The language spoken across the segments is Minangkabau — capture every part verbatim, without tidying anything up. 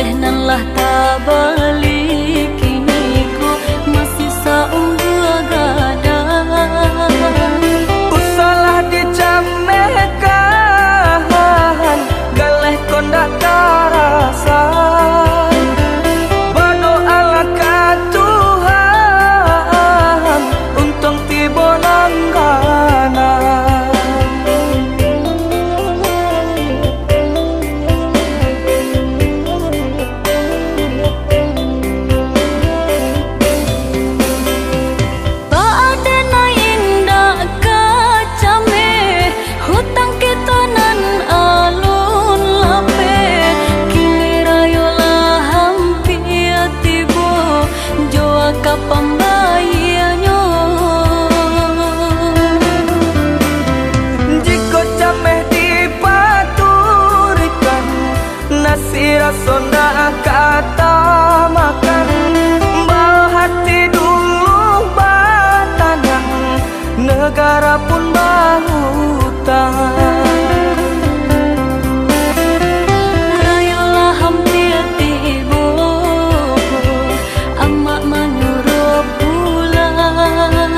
Galeh nan lah tabali kini ko masih saumbua gadang. Usahlah dicamehkan, galeh ko ndak tarasa. Badoalah ka Tuhan, untuang tibo nan ganang. Baa dek nan indak ka cameh, hutang kito nan alun lapeh. Kini rayo lah ampia tibo, jo aka pambayianyo. Jikok cameh dipaturikan, nasi raso ndak ka tamakan. Bahati dulu batanang, negara pun bahutang. Rayo lah ampia tibo, amak manyuruah pulang.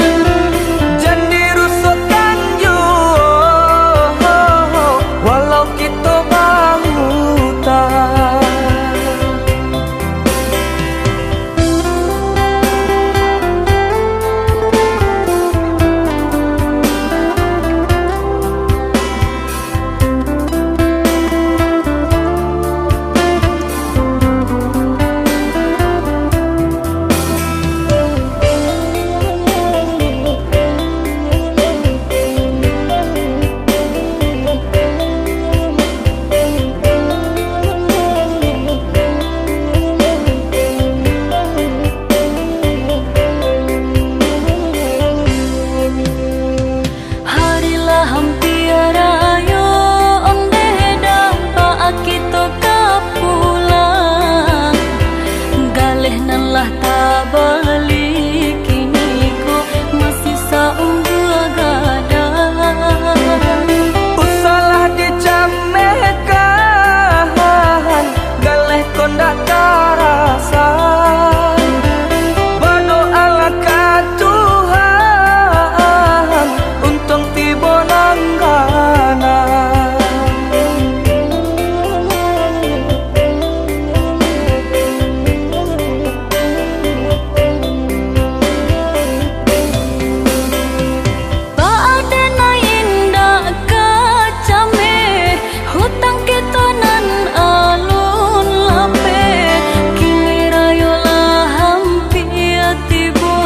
Jan dirusuahkan juo, walau kito bahutang. Hari lah ampia rayo, ondeh dek baa kito ka pulang. Galeh nan lah tabali kini ko masih saumbua gadang. Usahlah dicamehkan, galeh ko ndak tarasa. Badoalah ka Tuhan, untuang tibo nan ganang. Baa dek nan indak ka cameh, hutang kito nan alun lapeh. Kini rayo lah ampia tibo,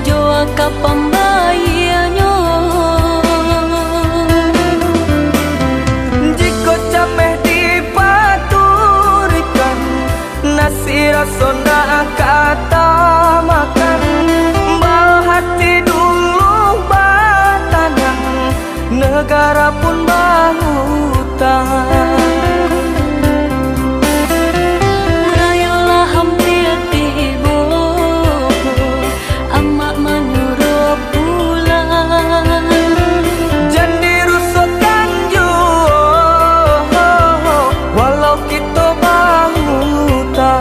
jo aka pambayianyo. Jikok cameh dipaturikan, nasi raso ndak ka tamakan. Bahati dulu batanang, negara pun bahutang. Rayo lah ampia tibo, amak manyuruah pulang. Jan dirusuahkan juo, walau kito bahutang.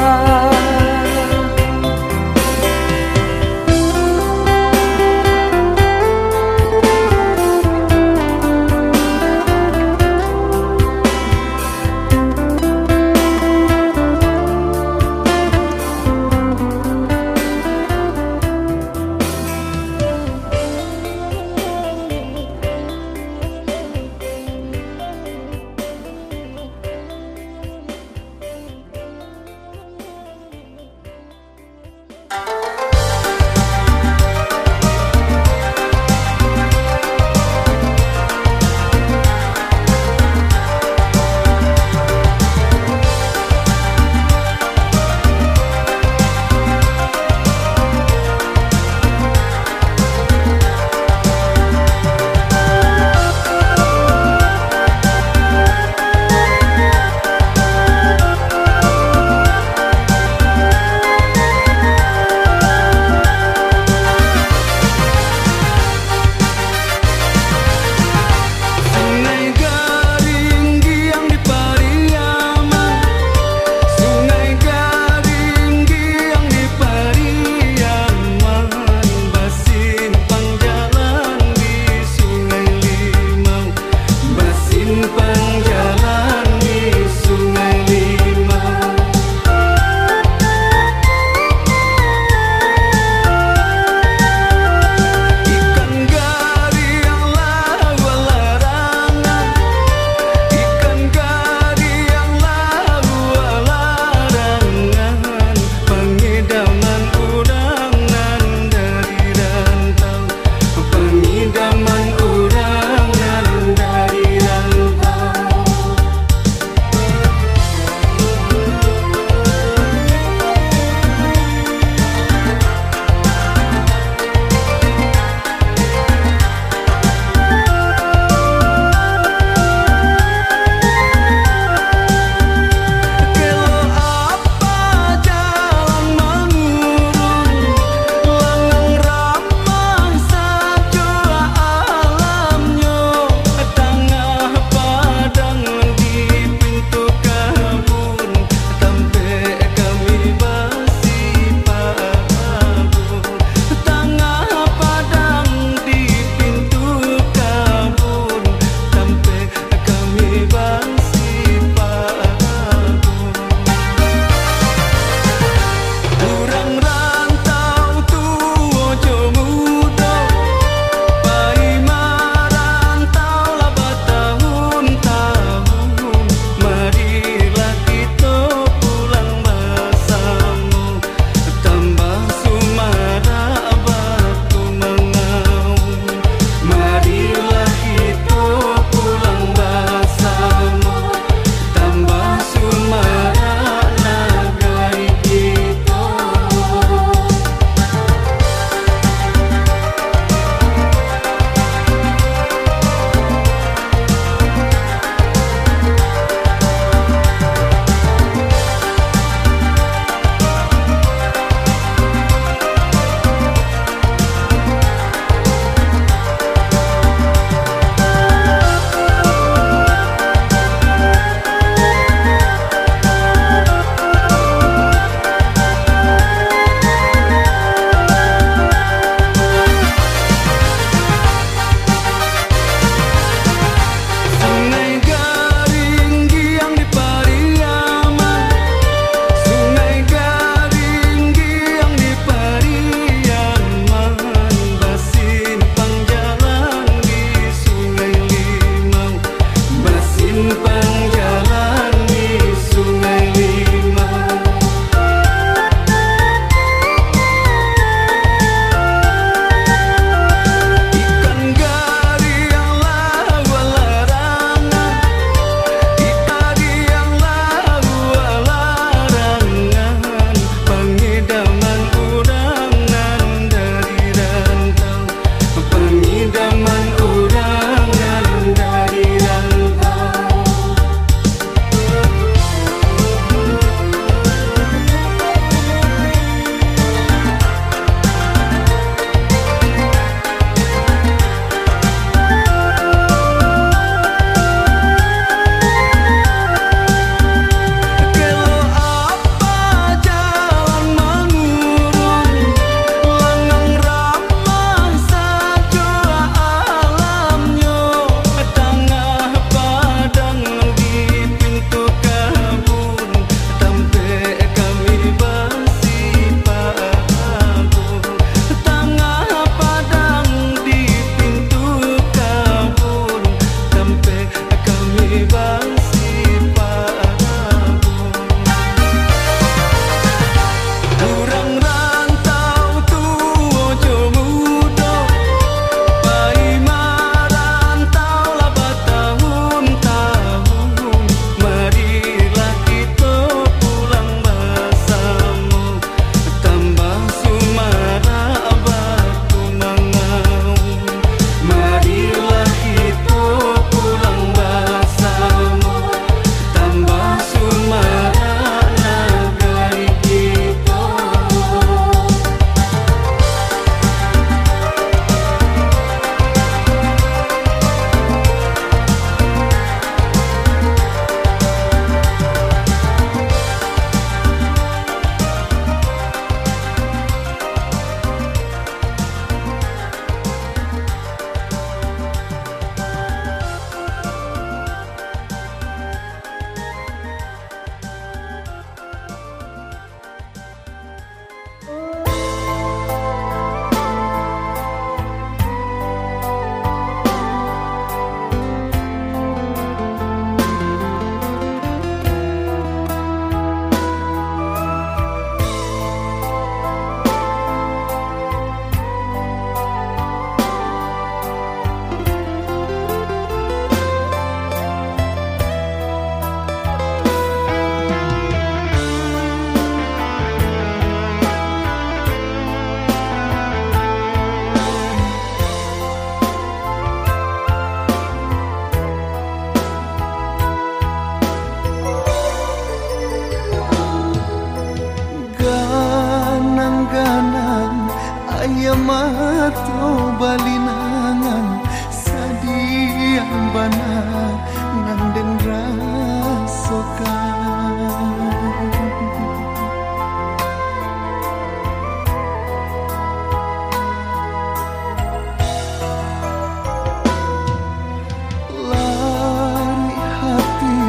Mato balinangan, sadiang bana nan den rasokan. Laruik hati,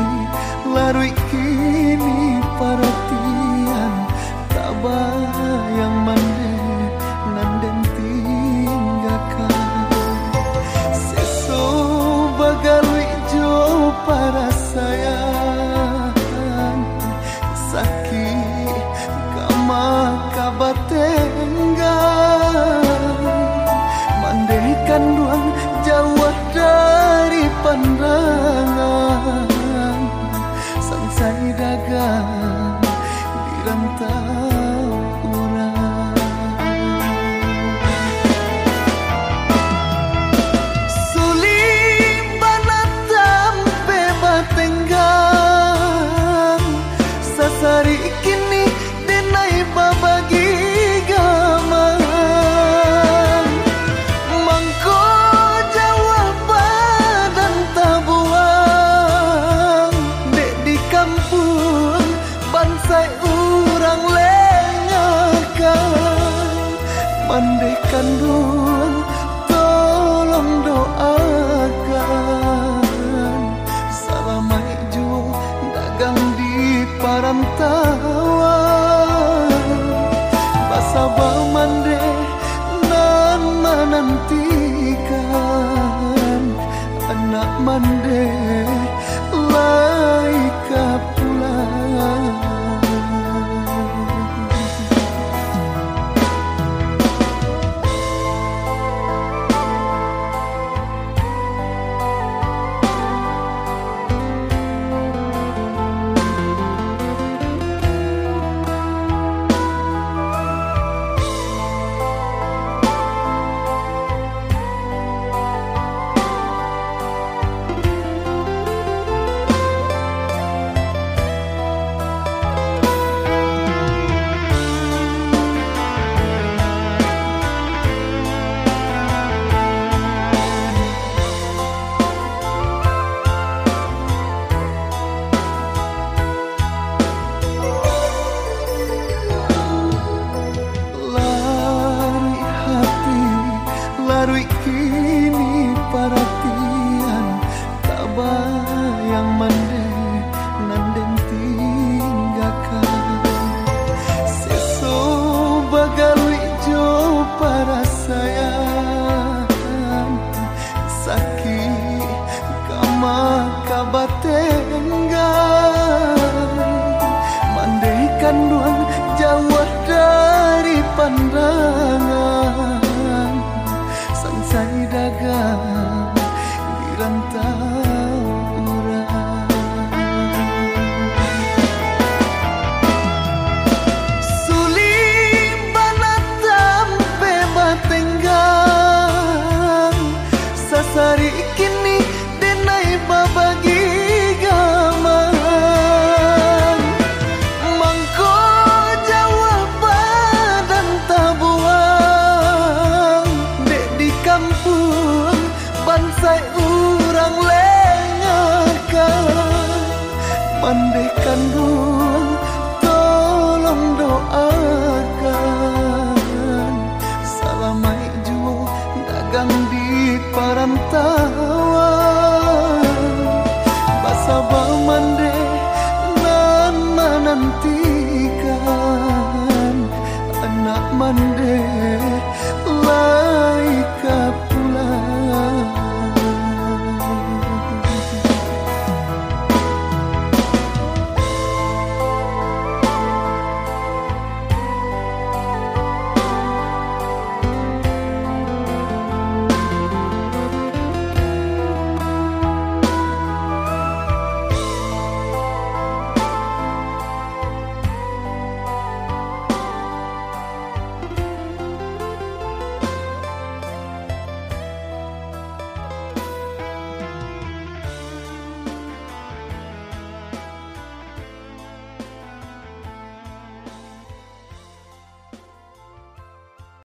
laruik kini paratian, tabayang mandeh nan den tinggakan. Seso bagaluik jo parasaian, sakik ka maka batenggang. Mandeh kanduang jauah dari pandangan, sansai dagang di rantau urang. Sulik bana tampek batenggang, sasarik kini denai babagi gamang. Mangko jauah padan tabuang, dek di kampuang bansaik urang lengakan. Mandeh kanduang, tolong doakan, salamaik juo dagang di parantauan. Basaba mandeh nan manantikan, anak mandeh lai ka pulang. Laruik hati, laruik kini paratian, tabayang mandeh nan den tinggakan. Seso bagaluik jo parasaian, sakik ka maka batenggang. Mandeh kanduang jauah dari pandangan, sansai dagang di rantau